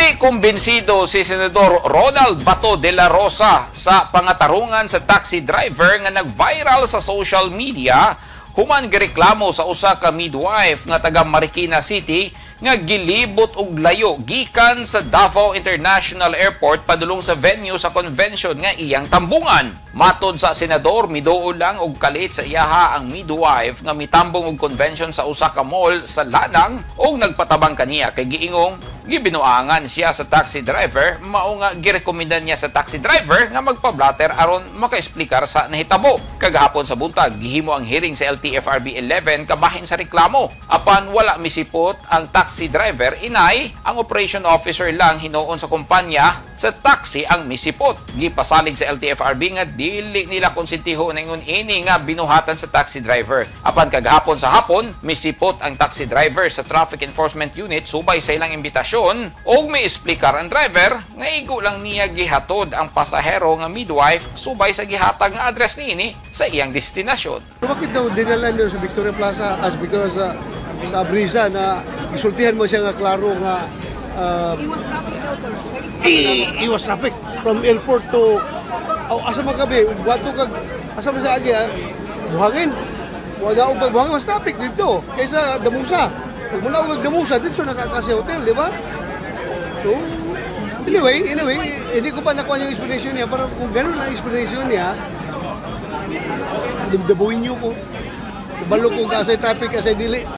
Dili kumbinsido si Senador Ronald Bato de la Rosa sa pangatarungan sa taxi driver nga nag-viral sa social media human gireklamo sa usa ka midwife nga taga Marikina City nga gilibot og layo gikan sa Davao International Airport padulong sa venue sa convention nga iyang tambungan. Matod sa senador, miduol lang og kalit sa iyaha ang midwife nga mitambong og convention sa usa ka mall sa Lanang og nagpatabang kaniya kay giingong gibinuangan siya sa taxi driver, mao nga girekomendan niya sa taxi driver nga magpa-blotter aron makaesplikar sa nahitabo. Kagahapon sa buntag, gihimo ang hearing sa LTFRB 11 kabahin sa reklamo. Apan wala misipot ang taxi driver inay, ang operation officer lang hinuon sa kumpanya sa taxi ang misipot. Gipasalig sa LTFRB nga dili nila konsentiho ningon ini nga binuhatan sa taxi driver. Apan kagahapon sa hapon, misipot ang taxi driver sa Traffic Enforcement Unit subay sa ilang imbitasyon og may esplikar ang driver nga igo lang niya gihatod ang pasahero nga midwife subay sa gihatag nga address niini sa iyang destinasyon. Bakit daw dinala niyo sa Victoria Plaza as because sa Abreeza na isultihan mo siya nga klaro nga Iwas traffic daw, sir. Iwas traffic from airport to, oh, asa man kabi buhato kag asa man sa agi, ah, buhangin wala og buhangin, mas traffic dito kaysa Damusa. Pag muna og Damusa dito nakakasi hotel, di ba? So anyway, hindi ko pa nakuha yung explanation niya, pero kung ganun ang explanation niya, dabdabuhin niyo ko. Balo ko asay traffic, asay dili.